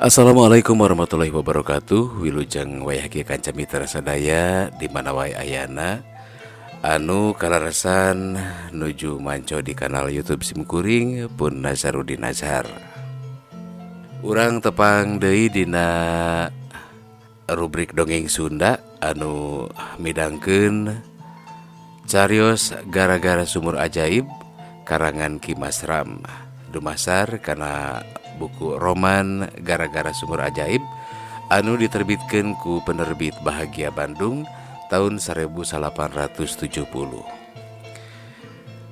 Assalamualaikum warahmatullahi wabarakatuh. Wilujeng wayah kieu kanca mitra sadaya di mana wae ayana anu kaleresan nuju manco di kanal YouTube simkuring pun Nazarudin Nazar. Urang tepang deui dina rubrik dongeng Sunda anu midangkeun carios gara-gara sumur ajaib karangan Ki Masram dumasar kana buku roman Gara-gara Sumur Ajaib anu diterbitkeun ku penerbit Bahagia Bandung tahun 1870.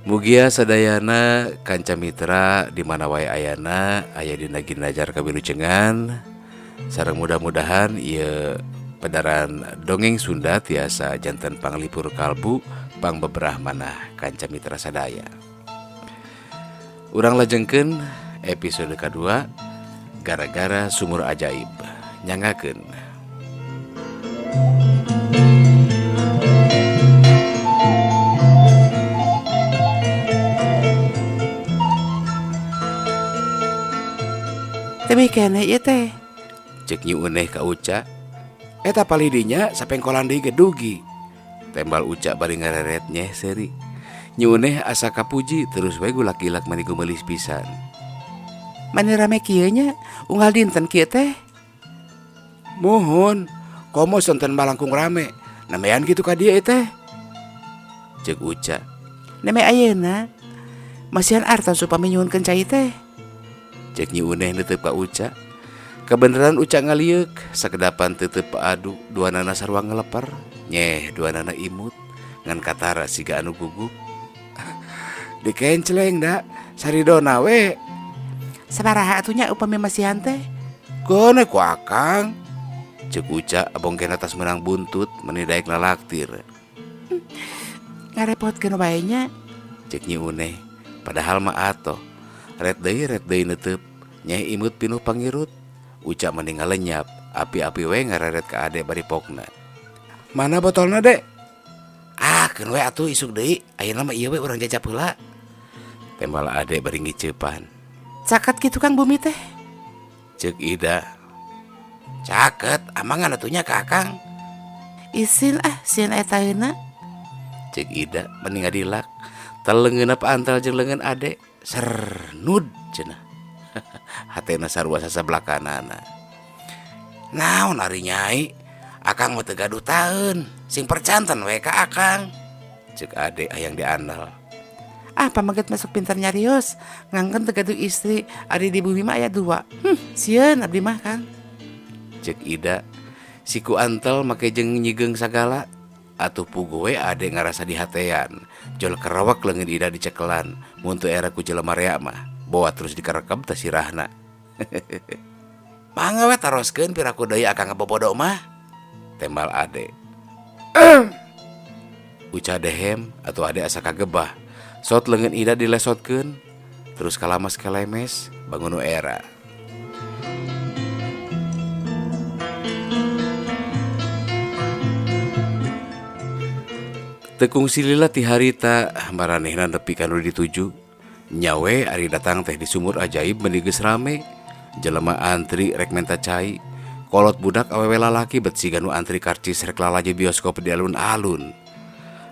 Mugia sadayana kanca mitra di mana wae ayana aya dina ginajar kawilujengan sareng mudah-mudahan ieu pedaran dongeng Sunda tiasa janten panglipur kalbu pangbeberah manah kanca mitra sadaya. Urang lajengkeun episode kedua Gara-gara Sumur Ajaib. Nyangakeun. Tebih keneh ieu teh. Cek Nyi Uneh ka Uca. Eta palidinya sapengkolan deui ge dugi. Tembal Uca bari ngareret nyeh seuri. Nyi Uneh asa kapuji terus we gulak-gilak mani gumeulis pisan. Mani rame kieu nya, unggal dinten kieu teh. Muhun, komo sonten malangkung rame. Nembean kitu ka dieu teh. Cek Uca. Nembe ayeuna. Masihan artos upami nyuhunkeun cai teh. Cek Nyi Uneh neuteup ka Uca. Kabeneran Uca ngalieuk, sakedapan teuteup adu duanana sarua ngeleper, nyeh duanana imut ngan katara siga anu gugup. Dikencleng da, saridona we. Sabaraha atuh nya upami masihan teh? Keun ku akang. Cek Uca abongkena tas meunang buntut meni daek lalaktir. Ngarepotkeun wae nya. Cek Nyi Uneh, padahal mah atoh. Ret deui neuteup, nyeh imut pinuh pangirut. Uca meni ngalenyap, api-api we ngareret ka ade bari pokna. Mana botolna, Dek? Ah, keun we atuh isuk deui, ayeuna mah ieu we urang jajap heula. Tembal ade bari ngiceupan. Caket kitu Kang bumi teh? Cek Ida. Caket, amangan atuh nya ka Akang. Isin ah, sieun aya taeuna. Cek Ida meni ngadilak. Taleungeunna paantal jeung leungeun ade. Sernud cenah. Hatena sarua sasablakanana. Naon ari nyai? Akang mah teu gaduh taeun, sing percanten we ka Akang. Cek ade hayang diandal. Ah, pameget masuk pintar nyarios, ngangkeun teu gaduh istri, ari di bumi mah aya dua. Sieun abdi mah, Kang. Cek Ida, siku antel make jeung nyigeung sagala. Atuh puguh we ade ngarasa dihatean. Jol kerawak leungeun Ida dicekelan, mun teu era ku jelema rea mah. Boa terus dikarekeb teh sirahna. Mangga we taroskeun piraku deui akang ngabobodo mah. Tembal ade. Uca dehem atuh ade asa kagebah. Sot leungeun Ida dilesotkeun, terus kalamas kalemes bangun nu era. Teu kungsi lila ti harita maranehna nepi ka nu dituju. Nyawe ari datang teh di sumur ajaib meni geus rame. Jelema antri rek menta cai. Kolot budak awewe lalaki bet siga nu antri karcis rek lalajo bioskop di alun-alun.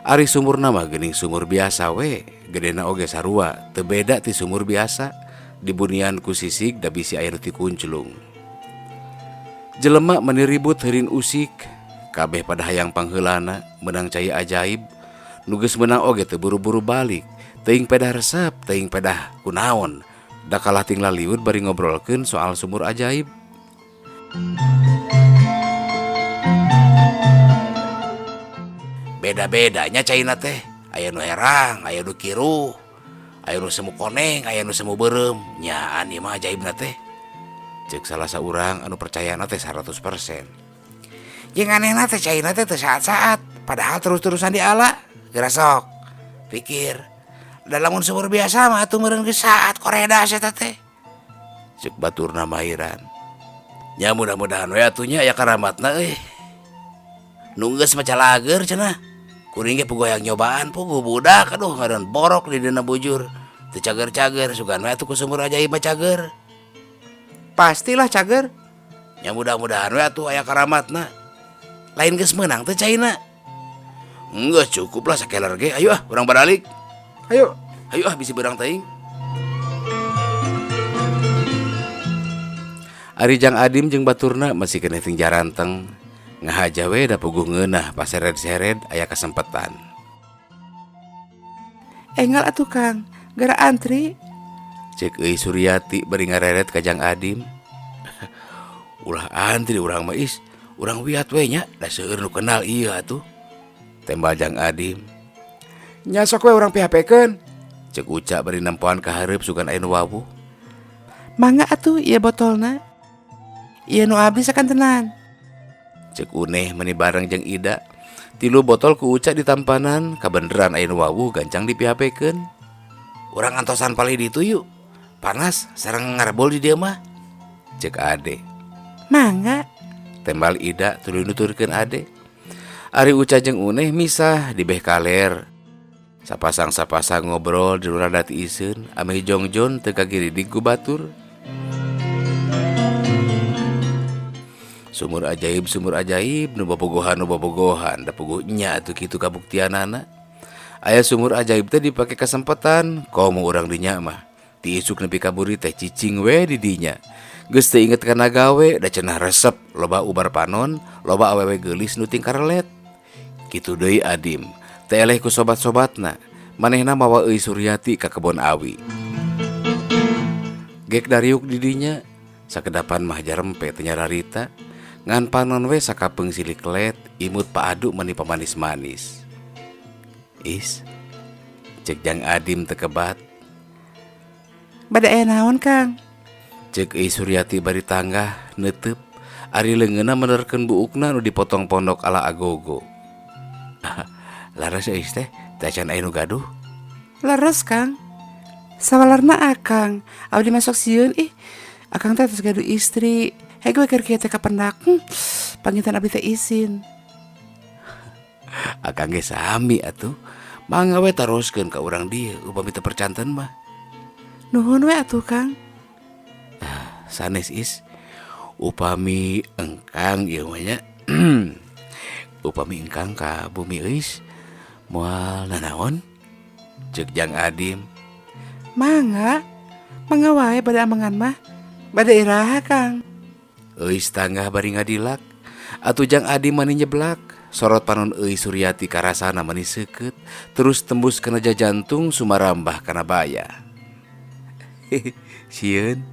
Ari sumurna mah geuning sumur biasa we, gedena oge sarua, teu beda ti sumur biasa, dibunian ku sisig da bisi aya nu ti kunclung. Jelema meni ribut heurin usik, kabeh pada hayang pangheulana meunang cai ajaib, nu geus meunang oge teu buru-buru balik, teuing pedah resep, teuing pedah kunaon, da kalah ting laliud bari ngobrolkeun soal sumur ajaib. Beda-bedanya caina teh, aya nu herang, aya nu kiruh, aya nu semu koneng, aya nu semu beureum. Nyaan ieu mah ajaibna teh. Cek salah saurang anu percayana teh 100%. Jeung anehna teh caina teh teu saat-saat, padahal terus-terusan diala. Geura sok pikir. Da lamun sumur biasa mah atuh meureun geus saat koreda eta teh. Cek baturna mahiran. Nya mudah-mudahan we atuh nya aya karamatna euy. Nu geus mah calager cenah. Kuring ge puguh hayang nyobaan puguh budak aduh ngaran borok di dina bujur. Teu cager-cager sugan we atuh ku sumur ajaib mah cager. Pastilah cager. Nya mudah-mudahan we atuh aya karamatna. Lain geus meunang teh caina. Geus cukup lah sakeler ge. Ayo ah urang baralik. Ayo. Ayo ah bisi beurang teuing. Ari Jang Adim jeung baturna masih keneh ting jaranteng. Ngahaja we da puguh ngeunah pasered-sered aya kasempetan. Enggal atuh Kang, gara antri. Cek euy Suryati bari ngareret ka Jang Adim. Ulah antri urang mah is, urang wiat we nya, da seueur nu kenal ieu atuh. Tembal Jang Adim. Nya sok we urang PHP-keun. Cek Uca bari nempoan ka hareup sugan aya nu wawuh. Mangga atuh ieu botolna. Ieu nu abdi sakantenan. Cek Uneh meni bareng jeung Ida. Tilu botol ku Uca ditampanan, kabeneran aya nu wawuh gancang di PHP-keun. Urang antosan palih ditu yuk. Panas sareng ngarebul di dieu mah. Cek Ade. Mangga. Tembal Ida tuluy nuturkeun Ade. Ari Uca jeung Uneh misah di beh kaler. Sapasang-sapasang ngobrol di rada tiiseun, ameh jongjon teu kagiridig ku batur. Sumur ajaib, nu bobogohan, nu bobogohan, da puguh nya atuh kitu kabuktianana. Aya sumur ajaib teh dipake kasempatan, komo urang dinya mah. Ti isuk nepi ka buri teh cicing we di dinya. Geus teu inget kana gawe, da cenah resep, loba ubar panon, loba awewe geulis nu tingkarelet. Kitu deui Adim, teh eleh ku sobat-sobatna, manehna mawa euy Suryati ka kebon awi. Gek dariuk di dinya, sakedapan mah jarempe teh nyararita. Ngan panon we sakapeung siliklet, imut paadu meni pamanis-manis. Is, cek Jang Adim tekebat. Bade aya naon, Kang? Cek euy Suryati bari tanggah neuteub, ari leungeunna menerkeun buukna nu dipotong pondok ala agogo. Laras euy teh, teh acan aya nu gaduh. Leres, Kang. Sawalerna akang, abdi masuk sieun ih. Akang teh tos gaduh istri. Hei gue keur kieu teh kapendak. Panginten abdi teh isin. Akang ge sami atuh. Mangga we taroskeun ka urang dieu upami teu percanten mah. Nuhun we atuh, Kang. Sanes is. Upami engkang ieu mah nya. Upami engkang ka bumi euis moal nanaon? Ceuk Jang Adim. Mangga. Mangga wae bade amengan mah. Bade iraha, Kang? Euis tanggah bari ngadilak. Atuh Jang Adim mani nyeblak. Sorot panon euy Suryati karasana mani seukeut, terus tembus kana jajantung sumarambah kana baya. Sieun,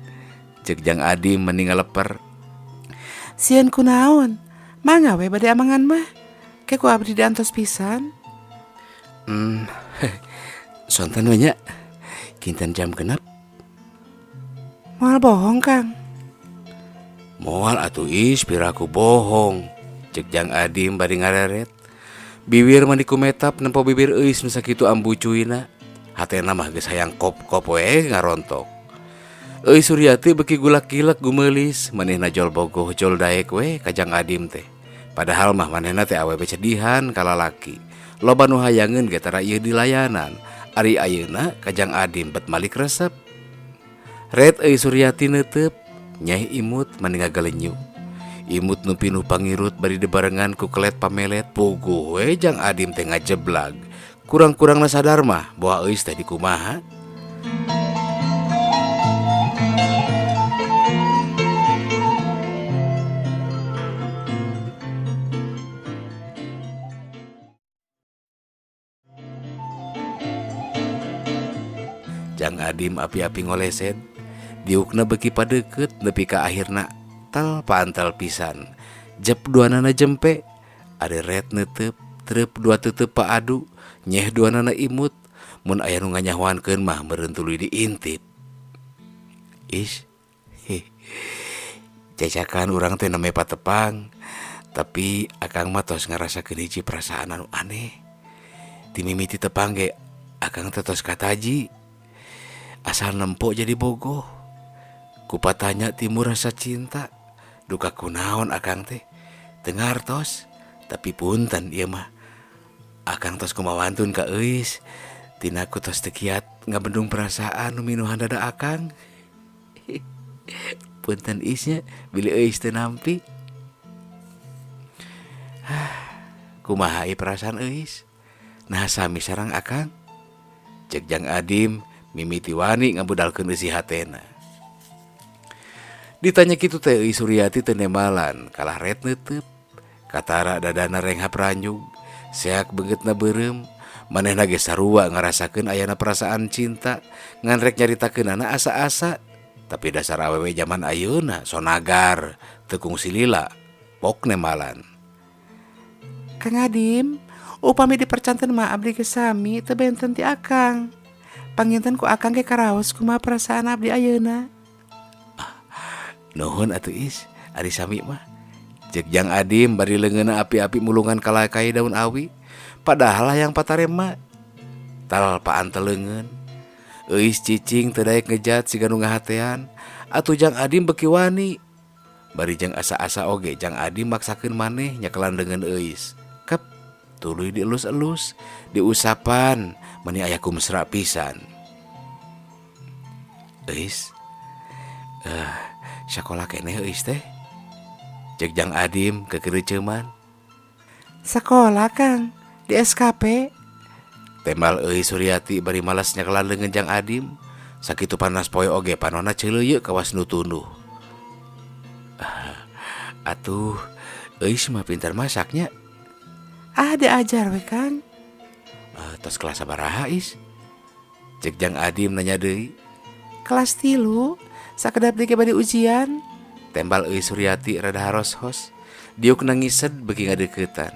ceuk Jang Adim mani ngaleper. Sieun kunaon? Mangga we bade amengan mah. Ke ku abdi diantos pisan. Sonten we nya. Kinten jam genep. Moal bohong, Kang. Moal atuh is piraku bohong. Cek Jang Adim bari ngareret. Bibir mani kumetap nempo bibir euis nu sakitu ambucuina. Hatena mah geus hayang kop-kop we ngarontok. Euy Suryati beuki gulak-gilek gumeulis, manehna jol bogoh jol daek we ka Jang Adim teh. Padahal mah manehna teh awewe cedihan ka lalaki. Loba nu hayangeun ge tara ieu dilayanan. Ari ayeuna ka Jang Adim bet malik resep. Ret euy Suryati neuteub, nyeh imut mani ngagalenyu. Imut nu pinuh pangirut bari dibarengan ku kelet pamelet puguh we Jang Adim teh ngajeblag. Kurang-kurangna sadar mah boa euis teh dikumaha. Jang Adim api-api ngolesed, diukna beuki padeukeut nepi ka akhirna tal paantal pisan. Jep duanana jempe, ari ret neuteub, treup dua tetep paadu, nyeh duanana imut, mun aya nu nganyahoankeun mah meureun tuluy diintip. Is, cacakan urang teh name patepang, tapi akang mah tos ngarasakeun hiji perasaan anu aneh. Ti mimiti tepang ge akang teh tos kataji. Asal nempo jadi bogoh. Kupatanya timur rasa cinta. Duka kunaon akang teh teu ngartos, tapi punten ieu mah. Akang tos kumawantun ka euis. Tina ku tos teu kiat ngabendung perasaan nu minuhan dada akang. Punten Is nya, bilih Euis teu nampi. Kumaha ieu perasaan Euis? Nah sami sareng Akang. Cek Jang Adim mimiti wani ngabudalkeun eusi hatena. Ditanya kitu teh Euis Suryati teu nembalan, kalah ret neuteub. Katara dadana renghap ranyug, seak beungeutna beureum, manehna ge sarua ngarasakeun ayana perasaan cinta, ngan rek nyaritakeunana asa-asa. Tapi dasar awewe zaman ayeuna sonagar, teu kungsi lila, pok nembalan. Kang Adim, upami dipercanten mah abdi ge sami teu benten ti Akang. Panginten ku Akang ge karaos kumaha perasaan abdi ayeuna. Nuhun atuh Is, ari sami mah. Cek Jang Adim bari leungeunna api-api mulungan kalakai daun awi. Padahal hayang patarema tal paan teh leungeun. Euis cicing teu daek ngejat siga nu ngahatean. Atuh Jang Adim beuki wani. Bari jeung asa-asa oge Jang Adim maksakeun maneh nyekelan leungeun Euis. Kep, tuluy dielus-elus, diusapan, meuni aya kumesra pisan. Euis, sakola keneh Euis teh? Cek Jang Adim kekereuceuman. Sakola Kang, di SKP. Tembal Euis Suryati bari malas nyekelan leungeun Jang Adim. Sakitu panas poe oge panonna ceuleuyeuk kawas nu tunduh. Atuh, Euis mah pintar masaknya. Ah, diajar we Kang. Tos kelas sabaraha Is? Cek Jang Adim nanya deui. Kelas 3, sakedap deui ge bade ujian. Tembal Euis Suryati rada haros-hos. Diuk nangised beuki ngadeuketan.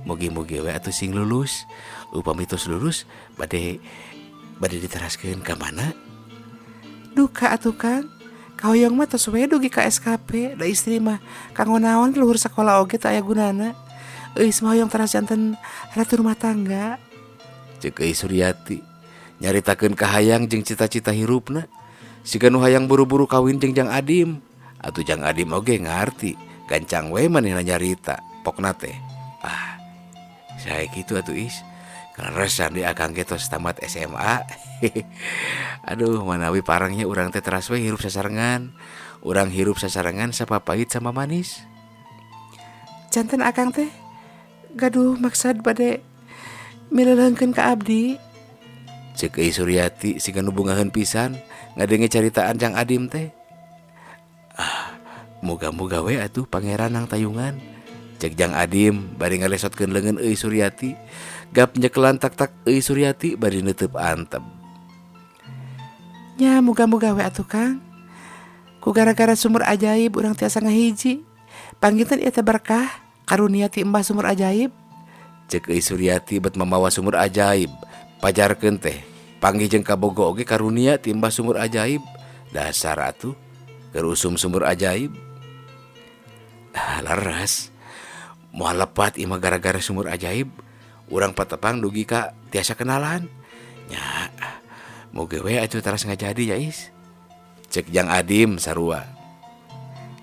Mugi-mugi we atuh sing lulus. Upami tos lulus bade diteraskeun ka mana? Duka atuh Kang. Kahoyong mah tos we dugi ka SKP, da istri mah kanggo naon luhur sakola oge teu aya gunana. Euis mah hoyong teras janten ratu rumah tangga. Cek Euis Suryati nyaritakeun kahayang jeung cita-cita hirupna. Siga nu hayang buru-buru kawin jeung Jang Adim. Atuh Jang Adim oge ngarti, gancang we manehna nyarita pokna teh. Ah, sae kitu atuh Is. Kaleresan di Akang ge tos tamat SMA. Aduh, manawi parangnya urang teh teras we hirup sasarengan. Urang hirup sasarengan sapapahit sama manis. Janten Akang teh gaduh maksad bade mileuleungkeun ka abdi. Cek Euis Suryati siga nu bungaheun pisan ngadenge caritaan Jang Adim teh. Ah, muga-muga we atuh pangeran nang tayungan. Cek Jang Adim bari ngalesotkeun leungeun Euis Suryati. Gap nyekelan tak-tak Euis Suryati bari neuteub antep. Nya muga-muga we atuh Kang. Ku gara-gara sumur ajaib urang tiasa ngahiji. Panggitan ieu teh berkah karunia ti Embah sumur ajaib. Cek Euis Suryati bet mamawa sumur ajaib. Pajarkeun teh panggih jeung kabogo oge karunia ti Embah sumur ajaib. Dasar atuh keur usum sumur ajaib. Ah, leres. Moal lepat ieu mah gara-gara sumur ajaib. Urang patepang dugi ka tiasa kenalan. Nya, moga we atuh teras ngajadi ya Is. Cek Jang Adim sarua.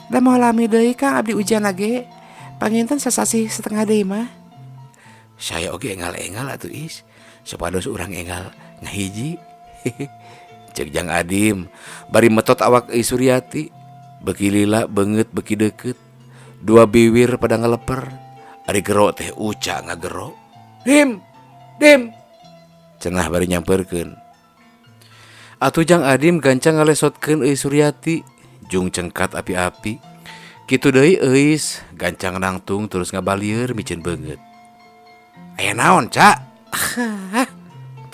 Da moal lami deui Kang abdi ujian lagi. Panginten sasasih setengah deui mah. Saya oge engal-engal atuh Is. Supados urang engal ngahiji. Cek Jang Adim bari metot awak Euis Suryati. Beuki lila beungeut beuki deukeut. Dua biwir pada ngeleper. Ari gero teh Uca ngagero. Dim, dim. Cenah bari nyamperkeun. Atuh Jang Adim gancang ngalesotkeun Euis Suryati. Jung cengkat api-api. Kitu deui Euis gancang nangtung terus ngabalieur miceun beungeut. Aya naon, Ca?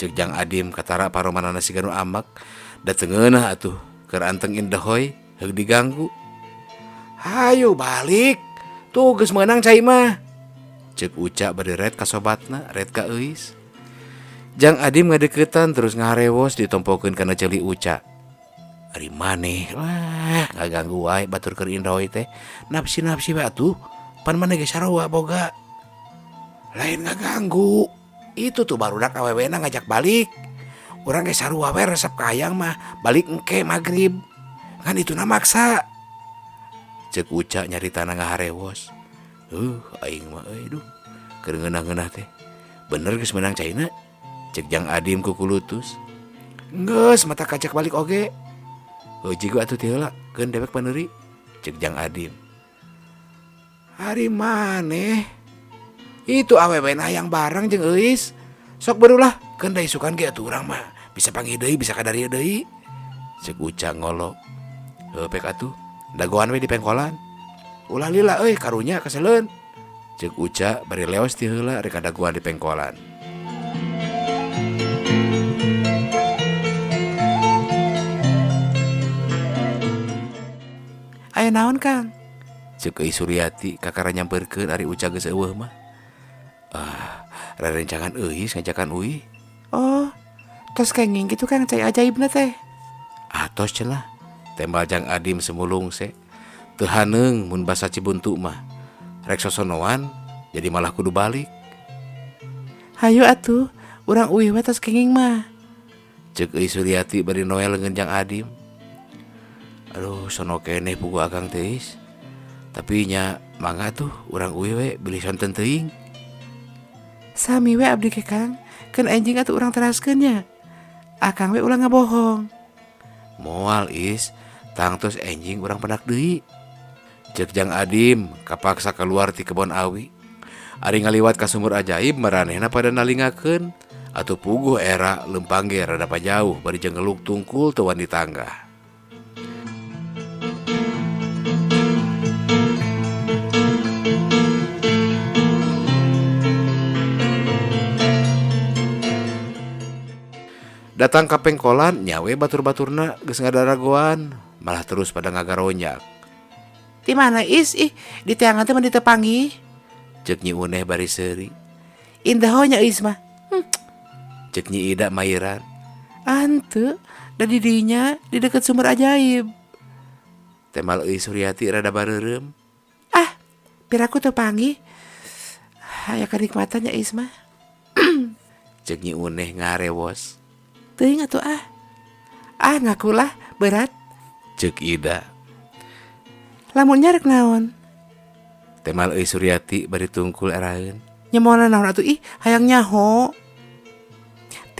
Cek Jang Adim katara paromanana siga nu amak. Da teu ngeunah atuh keur anteng indehoy heug diganggu. Hayu balik. Tuh geus meunang cai mah. Cek Uca bari ret ka sobatna, ret ka Euis. Jang Adim ngadeukeutan terus ngaharewos ditompokeun kana ceuli Uca. Ari maneh lah ngaganggu wae batur keur indehoy teh. Nafsi-nafsi we atuh. Pan maneh ge sarua boga. Lain ngaganggu. Itu tuh barudak awewena ngajak balik. Urang ge sarua we resep ka hayang mah balik engke magrib. Ngan ituna maksa. Cek Uca nyaritana ngaharewos. Aing mah euy duh. Keur ngeunah-ngeunah teh. Bener geus meunang caina. Cek Jang Adim kukulutus. Geus mata kajak balik oge. Heuh jigo atuh ti heula keun dewek paneuri cek Jang Adim. Ari maneh itu awewe na hayang bareng jeung Euis. Sok berulah keun da isukan ge atuh urang mah bisa panggih deui bisa kadarieu deui. Cek Uca ngolo. Heuh pek atuh dagoan we di pengkolan. Ulah lila euy karunya keseleun. Cek Uca bari leos ti heula rek dagoan di pengkolan. Aya naon Kang? Cek Euy Suryati kakara nyamperkeun ari Uca geus eueuh mah. Ah, rerencangan Euis ngajakan uih. Oh, tos kenging kitu Kang cai ajaibna teh. Atos cenah. Tembal Jang Adim semulung se. Teu haneung mun basa Cibuntu mah. Rek sosonoan jadi malah kudu balik. Hayu atuh, urang uih we tos kenging mah. Cek Euy Suryati bari noel leungeun Jang Adim. Aduh, sono keneh pugu akang teh Is. Tapi nya mangga tuh urang uih we bilih sonten teuing. Sami we abdi ke Kang, keun enjing atuh urang teraskeun nya. Akang we ulah ngabohong. Moal Is, tangtos enjing urang pendak deui. Cek Jang Adim kapaksa keluar ti kebon awi. Ari ngaliwat ka sumur ajaib maranehna pada nalingakeun. Atuh puguh era lempang ge rada pajauh bari jeung ngeluk tungkul teu wani tanggah. Datang ka pengkolan nyawe batur-baturna geus ngadaragoan malah terus pada ngagaronyak. Di mana Is? Ih, di teangan teh mah ditepangi. Cek Nyi Uneh bari seuri. Indah nya Is mah. Cek Nyi Ida mairan. Henteu, da di dinya di deket sumur ajaib. Temal Euy Suryati rada bareureum. Ah, piraku teu panggih. Aya kanikmatan nya Is mah. Cek Nyi Uneh ngarewos. Teuing atuh ah. Ah ngakulah berat. Cek Ida. Lamun nya rek naon? Temal Euy Suryati bari tungkul eraeun. Nya moal naon atuh ih hayang nyaho.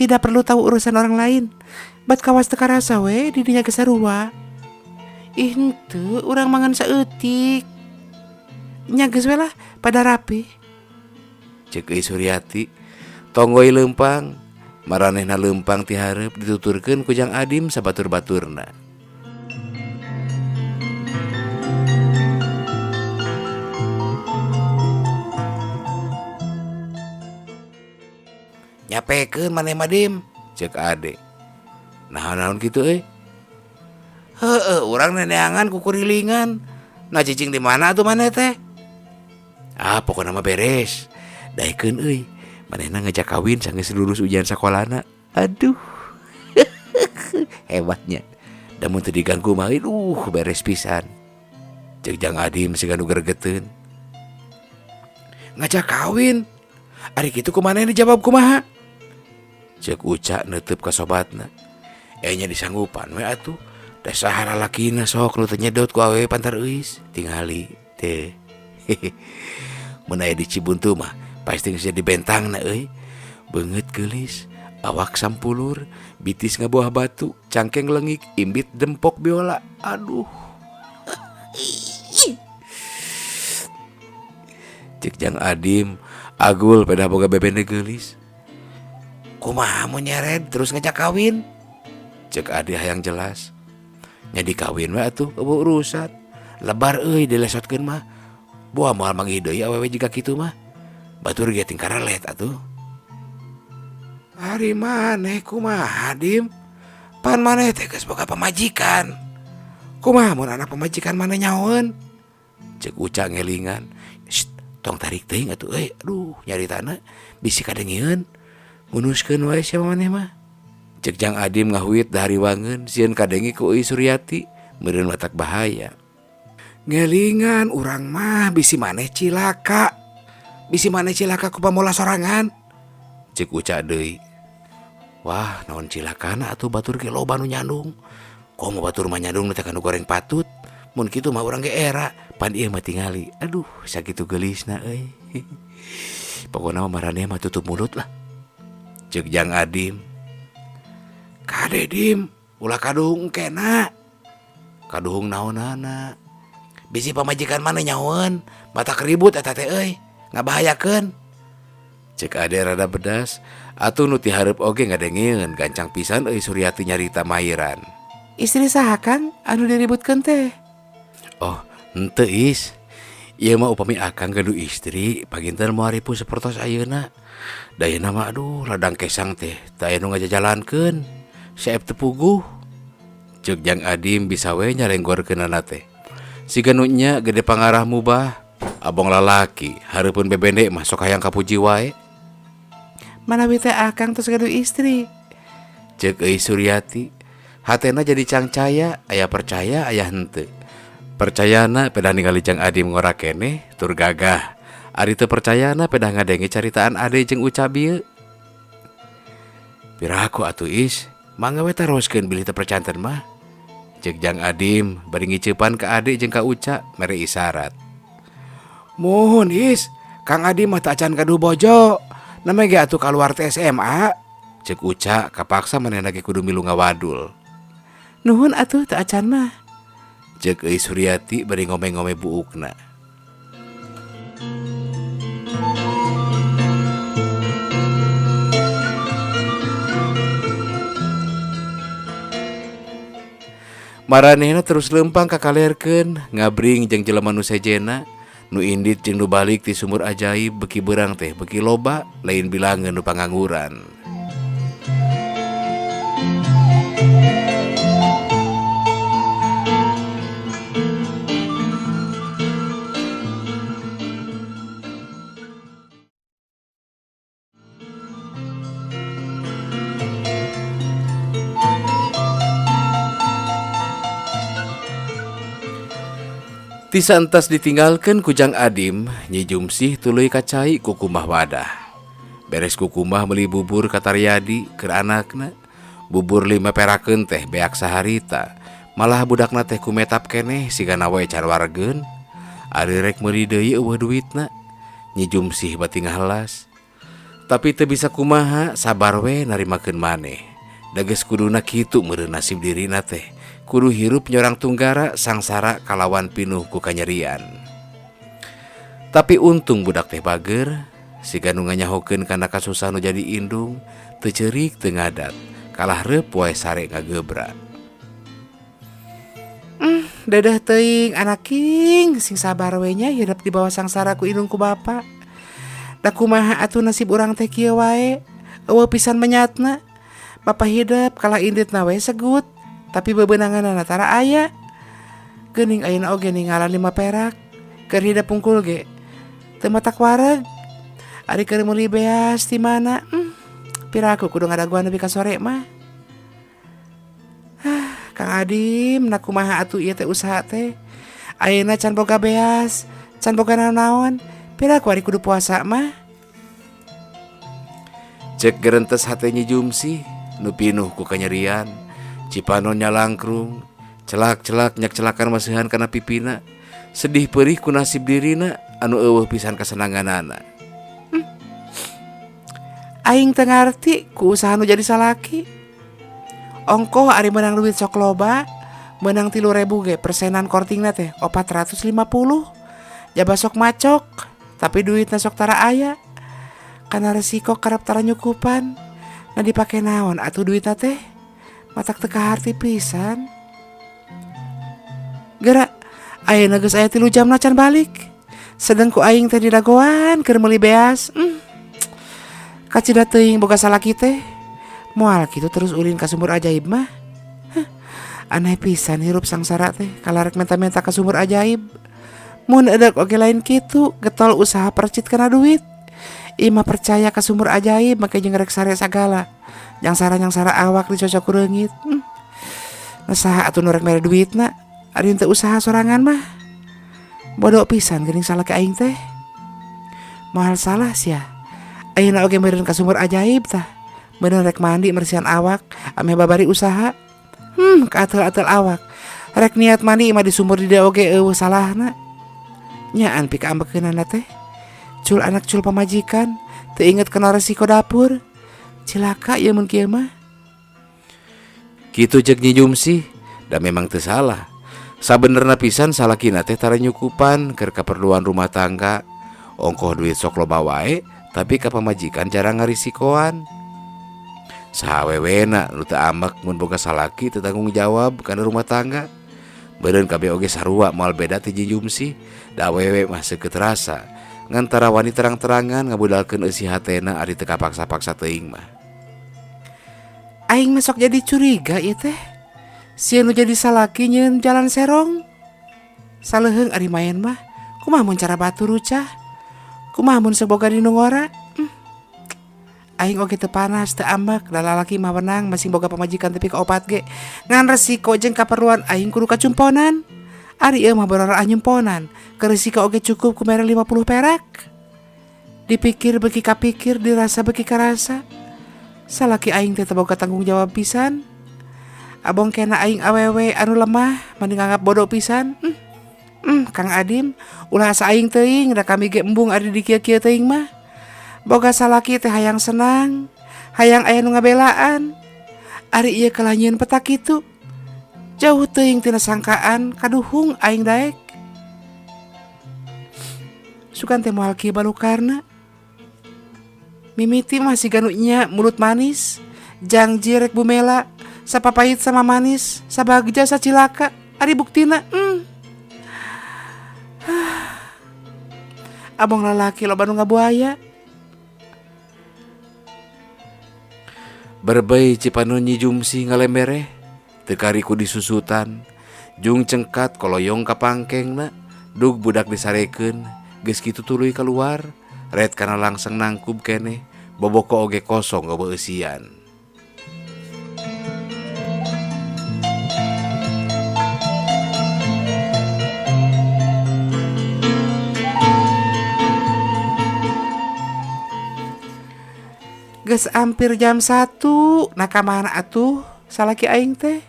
Tidak perlu tahu urusan orang lain. Bat kawas teu karasa we di dinya geus sarua. Ih henteu urang mangan saeutik. Nya geus we lah pada rapi. Cek Euy Suryati tonggoi leumpang. Maranehna leumpang ti hareup dituturkeun ku Jang Adim sabatur-baturna. Nyapekeun maneh mah Dim, cek Ade. Naon-naon kitu euy? Heueuh, urang neneangan kukurilingan. Nah cicing di mana atuh maneh teh? Ah, pokona mah beres. Daekeun euy. Manehna ngajak kawin sanggeus lulus ujian sakolana. Aduh. Hebatnya. Da mun teu diganggu mah aduh beres pisan. Cek Jang Adim siga nu gregeteun. Ngajak kawin? Ari kitu kumaneh dijawab kumaha? Cek Uca neuteub ka sobatna. Nya disanggupan we atuh. Da saha lalakina sok nu teu nyedot ku awewe pantar euis. Tingali teh. Mun aya di Cibuntu mah pasti geus jadi bentangna euy. Beungeut geulis, awak sampulur, bitis ngabuah batu, cangkeng lengik, imbit dempok biola. Aduh. Cek Jang Adim, agul pada boga bebene geulis. Kumaha mun nyered terus ngajak kawin? Cek Ade hayang jelas. Nya dikawin we atuh eueuh urusan. Lebar euy dilesotkeun mah. Buah moal manggih deui awewe jiga kitu mah. Batur ge tingkara let atuh. Ari maneh kumaha Dim? Pan maneh teh geus boga pamajikan. Kumaha mun anak pamajikan maneh nyahoeun? Cek Uca ngelingan. Shh, tong tarik teuing atuh euy. Aduh, nyaritana bisi kadengieun. Munuskeun wae sia maneh mah. Cek Jang Adim ngahuit dahariwangeun sieun kadenge ku Euy Suryati meureun watak bahaya. Ngelingan urang mah bisi maneh cilaka. Bisi maneh cilaka ku pamola sorangan. Cek Uca deui. Wah, naon cilakana atuh batur ge loba nu nyandung. Komo batur mah nyandung teh kanu goreng patut. Mun kitu mah urang ge era. Pan ieu mah tingali. Aduh, sakitu geulisna euy. Pokona mah maraneh mah tutup mulut lah. Cek Jang Adim. Kade Dim, ulah kadung kena. Kaduhung naonana. Bisi pamajikan mana nyahoeun, matak ribut eta teh euy, ngabahayakeun. Cek Ade rada bedas, atuh nu ti hareup oge ngadengeun gancang pisan euy Suryati nyarita Mairan. Istri saha Kang anu diributkeun teh? Oh, henteu Is. Ieu mah upami akang gaduh istri, paginten moal ripuh sapertos ayeuna. Da ayeuna mah aduh ladang kesang teh teu aya nu ngajajalankeun. Saep teu puguh. Ceuk Jang Adim bisa we nyalenggorkeunana teh. Siga nu nya gede pangarah mubah, abong lalaki hareupeun bebende mah sok hayang kapuji wae. Manawi teh akang tos gaduh istri. Ceuk euy Suryati, hatena jadi cangcaya, aya percaya aya henteu. Percayana pedah ningali Jang Adim ngora keneh tur gagah. Ari teu percayana pedah ngadenge caritaan Ade jeung Uca bieu. Piraku atuh Is, mangga we taroskeun bilih teu percanten mah. Ceuk Jang Adim bari ngiceupan ka Ade jeung ka Uca mere isarat. Muhun Is, Kang Adim mah teu acan gaduh bojo. Namanya ge atuh kaluar teh SMA. Ceuk Uca kapaksa manehna ge kudu milu ngawadul. Nuhun atuh teu acan mah. Ceuk euy Suryati bari ngome-ngome buukna. Maranehna terus leumpang kakalerkeun, ngabring jeung jelema nu sejena, nu indit jeung nu balik ti sumur ajaib beuki beurang teh beuki loba, lain bilangeun nu pangangguran. Tisa entas ditinggalkan ku Jang Adim, Nyi Jumsih tuluy kacai ku kumah wadah. Beres ku kumah meuli bubur ka Taryadi keur anakna. Bubur 5 perakeun teh beak saharita. Malah budakna teh kumetap keneh sigana wae can wargeun. Ari rek meuli deui eueuh duitna. Nyi Jumsih bati ngahelas. Tapi teu bisa kumaha, sabar we narimakeun maneh. Da geus kuduna kitu meureun nasib dirina teh. Kudu hirup nyorang tunggara sangsara kalawan pinuh ku kanyerian. Tapi untung budak teh bager, siga nu nganyahokeun kana kasusahan nu jadi indung, teu ceurik teu ngadat, kalah reup wae sare ngagebra. Dedeh teuing anak king, sing sabar we nya hirup di bawah sangsara ku indung ku bapa. Da kumaha atuh nasib urang teh kieu wae, eueuh pisan menyatna. Bapa hidup kalah inditna we segut. Tapi bebenanganana tara aya. Geuning ayeuna oge ninggalan 5 perak. Keur hidup pungkul ge teu matak wareg. Ari keur meuli beas ti mana? Piraku kudu ngadaguan nepi ka sore mah. Kang Adim, na kumaha atuh ieu teh usaha teh? Ayeuna can boga beas, can boga naon-naon. Piraku ari kudu puasa mah? Cek gerentes hate Nyi Jumsih, nu pinuh ku kanyerian. Cipanon nyalangkrung, celak-celak nyak-celakan masihan kana pipina. Sedih perih ku nasib dirina anu eueuh pisan kasenanganana. Aing teu ngarti ku usaha nu jadi salaki. Ongkoh ari meunang duit sok loba, meunang 3.000 ge persenan kortingna teh 450. Jaba sok macok, tapi duitna sok tara aya. Kana resiko kerep tara nyukupan. Nah dipake naon atuh duitna teh? Matak teu kaharti pisan. Geura, ayeuna geus aya 3 jamna can balik. Sedeng ku aing teh didagoan keur meuli beas. Kacida teuing boga salaki teh. Moal kitu terus ulin ka sumur ajaib mah. Hah, aneh pisan hirup sangsara teh kalarek menta-menta ka sumur ajaib. Mun edek oge lain kitu, getol usaha percit kana duit. Imah percaya ka sumur ajaib make jeung rek sare sagala. Nyangsara-nyangsara awak dicocok ku reungit. Nah saha atuh nu rek mere duitna? Ari teu usaha sorangan mah. Bodoh pisan geuning salaki aing teh. Moal salah sia. Ayeuna oge meureun ka sumur ajaib tah. Meureun rek mandi mersihan awak ameh babari usaha. Kaatel-atel awak. Rek niat mandi mah di sumur di dieu oge eueuh salahna. Nyaan pikaambekeunana teh. Cul anak cul pamajikan, teu inget kana resiko dapur. Cilaka ieu mun kieu mah. Kitu ceuk Nyi Jumsih, da memang teu salah. Sabenerna pisan salakina teh tara nyukupan keur kaperluan rumah tangga. Ongkoh duit sok loba wae, tapi ka pamajikan jarang ngarisikoan. Saha awewena nu teu ambek mun boga salaki teu tanggung jawab kana rumah tangga. Beureun kabeh oge sarua moal beda ti Nyi Jumsih, da awewe mah seukeut rasa. Ngan tara wani terang-terangan ngabudalkeun eusi hatena ari teu kapaksa-paksa teuing mah. Aing mah sok jadi curiga ieu teh. Sieun nu jadi salaki nyieun jalan serong. Saleuheung ari maen mah, kumaha mun cara batur rucah? Kumaha mun seboga di nu ngora? Aing oge teu panas teu ambek, da lalaki mah wenang masing boga pamajikan tepi ka opat ge. Ngan resiko jeung kaperluan aing kudu kacumponan. Ari ieu mah borora nyumponan, keur resiko oge cukup ku mere 50 perak. Dipikir beuki kapikir, dirasa beuki karasa. Salaki aing teh teu boga tanggung jawab pisan. Abong kena aing awewe anu lemah, mending nganggap bodoh pisan. Kang Adim, ulah asa aing teuing, da kami ge embung ari di kieu-kieu teuing mah. Boga salaki teh hayang senang, hayang aya nu ngabelaan. Ari ieu kalah nyieun peta kitu. Jauh teuing tina sangkaan, kaduhung aing daek. Sugan teh moal kieu balukarna. Mimiti mah siga nu nya mulut manis, jangji rek bumela, sapapait sama manis, sabagja sacilaka, ari buktina. Abong lalaki loba nu ngabuaya. Berbei Cipanon Nyi Jumsih ngalembereh, teu kariku disusutan, jung cengkat koloyong ka pangkengna, dug budak disarekeun, geus kitu tuluy kaluar, ret kana langsung nangkub keneh, boboko oge kosong eueuh eusian. Geus hampir jam 1, nah ka mana atuh salaki aing teh?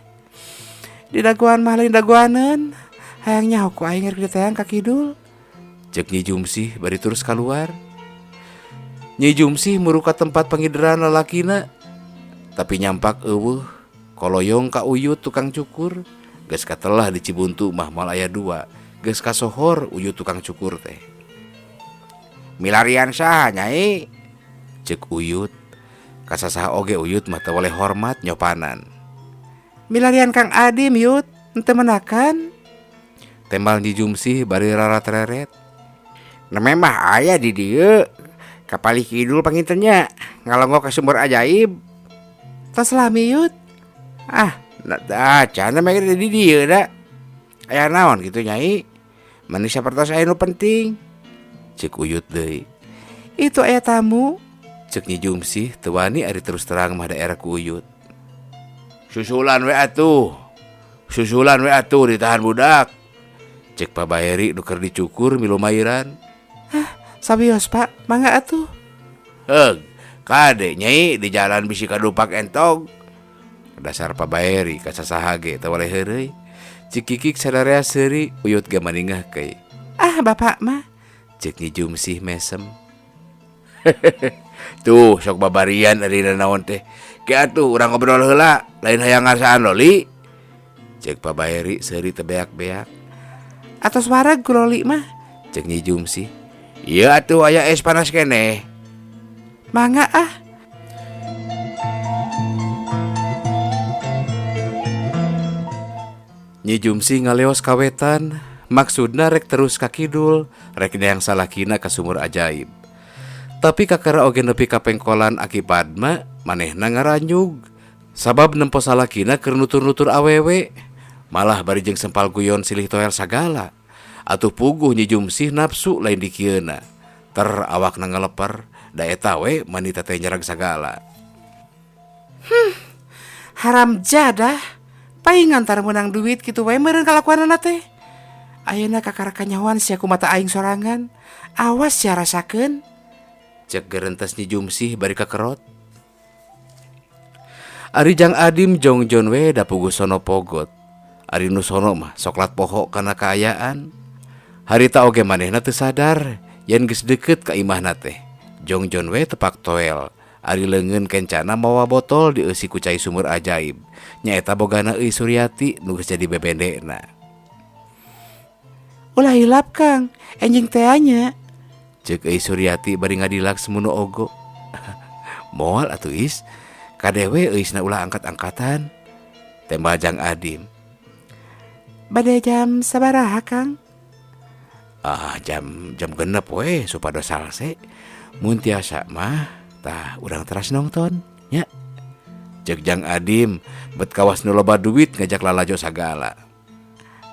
Di dagoan mah lain dagoaneun, hayang nyaho ku aing rek diteang ka kidul. Ceuk Nyi Jumsih bari terus kaluar. Nyi Jumsih muru ka tempat pangideran lalakina, tapi nyampak eueuh, koloyong ka uyut tukang cukur. Geus katelah di Cibuntu mah moal aya dua, geus kasohor uyut tukang cukur teh. Milarian saha Nyai? Ceuk uyut. Kasasaha oge uyut mah teu boleh hormat nyopanan. Milarian Kang Adim yut, henteu menakan. Tembal Nyi Jumsih bari rarat-reret. Neme mah aya di dieu. Kapalih kidul panginten nya, ngalongok ka sumber ajaib. Tos lami yut. Ah, da can mah di dieu da. Aya naon kitu Nyai? Mani sapertos aya nu penting. Ceuk uyut deui. Itu aya tamu. Ceuk Nyi Jumsih teu wani ari terus terang mah daerah ku uyut. Susulan we atuh. Susulan we atuh ditahan budak. Ceuk Pak Baeri nu keur dicukur milumairan. Hah, sabios Pak, mangga atuh. Heug, kade Nyai di jalan bisi kadupak entog. Dasar Pak Baeri kasasaha ge teu waleh heureuy. Cik kikik sadarea seuri uyut ge maningah keuy. Ah, bapak mah. Ceuk Nyi Jumsih mesem. Tuh sok babarian ari naon teh. Ke atuh urang ngobrol heula, lain hayang ngasaan loli. Ceuk Pak Baeri seuri teu beak-beak. Atos wareg ku loli mah. Ceuk Nyi Jumsih. Ieu atuh aya es panas keneh. Mangga ah. Nyi Jumsih ngaleos kawetan, maksudna rek terus ka kidul, rek neang salakina ka sumur ajaib. Tapi kakara oge nepi ka pengkolan Aki Padma, manehna ngaranyug. Sabab nempo salakina keur nutur-nutur awewe, malah bari jeung sempal guyon silih toel sagala. Atuh puguh Nyi Jumsih nafsu lain dikieuna. Ter awakna ngaleper, da eta we manita teh nyerag sagala. Haram jadah. Paingan tara meunang duit kitu wae meureun kalakuanana teh. Ayeuna kakara kanyahoan sia ku mata aing sorangan. Awas sia rasakeun. Cek gerentes Nyi Jumsih bari kakerot. Ari Jang Adim jongjon we da puguh sono pogot. Ari nu sono mah soklat poho kana kaayaan. Harita oge manehna teu sadar yen geus deukeut ka imahna teh. Jongjon we tepak toel. Ari leungeun kencana mawa botol dieusi ku cai sumur ajaib. Nyaeta bogana euy Suryati nu geus jadi bebendena. Ulah hilap Kang, enjing teh nya. Cek Euis Suryati bari ngadilak semunu ogo. Moal atuh Is, kadewe Euisna ulah angkat-angkatan. Tembal Jang Adim. Bade jam sabaraha Kang? Ah, jam jam 6 we supados salse. Mun tiasa mah tah urang teras nonton nya. Cek Jang Adim bet kawas nu loba duit ngajak lalajo sagala.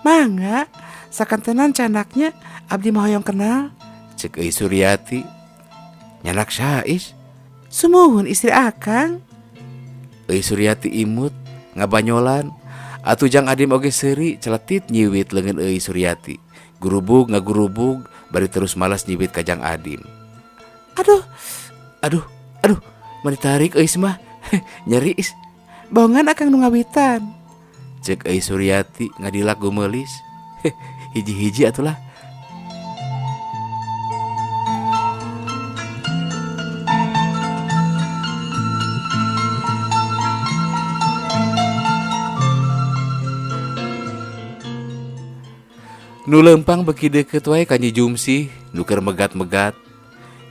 Mangga, sakantenan candaknya abdi mah hoyong kenal. Cek Euis Suryati. Nyanak saha Is? Sumuhun istri Akang. Euis Suryati imut ngabanyolan. Atuh Jang Adim oge seuri celetit nyiwit leungeun Euis Suryati. Gurubug ngagurubug bari terus malas nyiwit ka Jang Adim. Aduh, aduh, aduh, mani tarik Euis mah. Nyeri Is. Bongan Akang nu ngawitan. Cek Euis Suryati ngadilak gumeulis. Hiji-hiji atulah. Nu lempang beki deket wae ka Nyi Jumsih, nu keur megat-megat.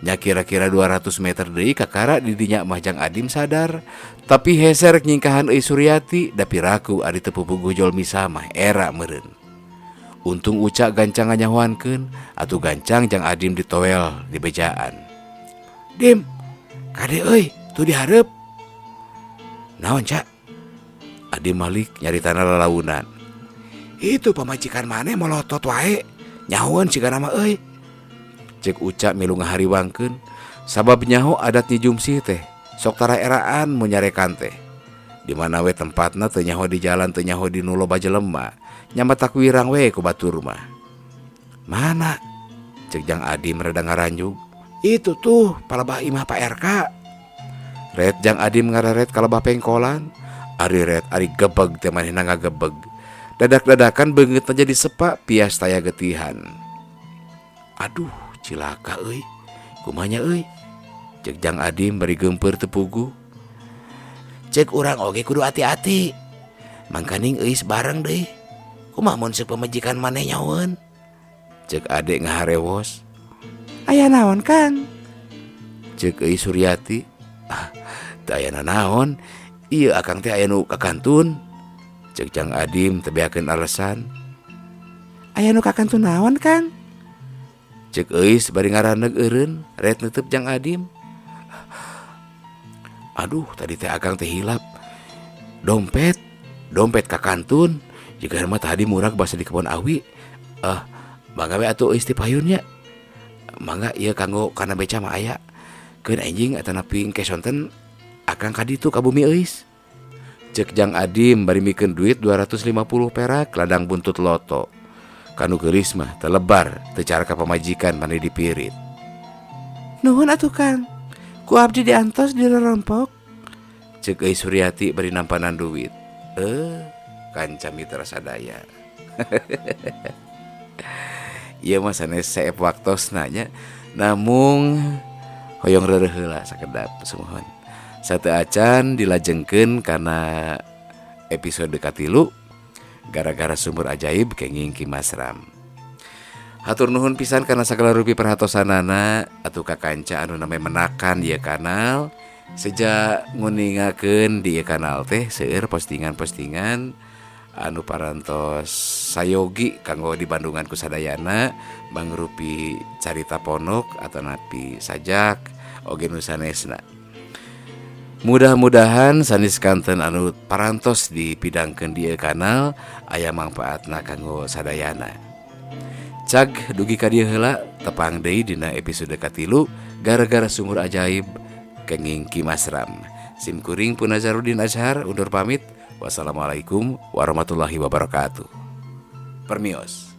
Nya kira-kira 200 meter deui kakara di dinya mah Jang Adim sadar, tapi hese rek nyingkahan Euis Suryati da piraku ari teu pupuguh jolmi samah era meureun. Untung Uca gancang nganyahoankeun, atuh gancang Jang Adim ditoel di bejaan. Dim, kade euy, tuh dihareup. Naon, Cak? Adim malik nyaritana lalaunan. Itu pamajikan maneh molotot wae, nyahoeun siga nama euy. Cek Uca milu ngahariwangkeun, sabab nyaho adat Nyi Jumsih teh sok tara eraan mun nyarekan teh. Di mana we tempatna teu nyaho di jalan teu nyaho di nu loba jelema, nya matak wirang we ku batur mah. Mana? Cek Jang Adim rada ngaranjug. Itu tuh palebah imah Pak RK. Ret Jang Adim ngararet kalebah pengkolan, ari ret ari gebeg teh manehna ngagebeg. Dadak-dadakan beungeutna jadi sepa pias taya getihan. Aduh, cilaka euy. Kumanya euy? Cek Jang Adim bari geumpeur teu puguh. Cek urang oge kudu hati-hati. Mangkaning euis bareng deui. Kumaha mun seuk pamajikan maneh nyahoeun? Cek adek ngaharewos. Aya naon, Kang? Cek Euis Suryati. Ah, teu aya nanaon. Ieu akang teh aya nu kakantun. Cek Jang Adim teu beakeun alasan. Aya nu kakantun naon, Kang? Cek Euis bari ngaraneg eureun ret neuteub Jang Adim. Aduh, tadi teh akang teh hilap. Dompet, dompet kakantun. Jika mah tadi murag basa di kebon awi. Mangga we atuh Euis ti payun nya. Mangga ieu kanggo kana beca mah aya. Keun anjing atanapi engke sonten akang ka ditu ka bumi Euis. Cek Jang Adim bari mikeun duit 250 perak ladang buntut loto. Kanu geulis mah telebar teu cara ka pamajikan mani dipirit. Nuhun atuh Kang. Ku abdi diantos di rorompok. Cek Euis Suryati bari nampanan duit. Kanca mitra sadaya. Ieu mah sanes seep waktosna nya. Namung hoyong reureuh heula sakedap sumuhun. Satu acan dilajengkeun kana episode katilu gara-gara sumur ajaib kenging Ki Masram. Hatur nuhun pisan kana sagala rupi perhatosanana atuh ka kanca anu name menakan ieu kanal. Sejak nguningakeun di ieu kanal teh seueur postingan-postingan anu parantos sayogi kanggo di Bandungan kusadayana mangrupi carita ponok atanapi sajak oge nu sanesna. Mudah-mudahan sanes kanten anu parantos dipidangkeun di ieu kanal aya mangpaatna kanggo sadayana. Cag dugi ka dieu heula tepang deui dina episode katilu gara-gara sumur ajaib kenging Ki Masram. Sim kuring Punazarudin Azhar undur pamit. Wassalamualaikum warahmatullahi wabarakatuh. Permios.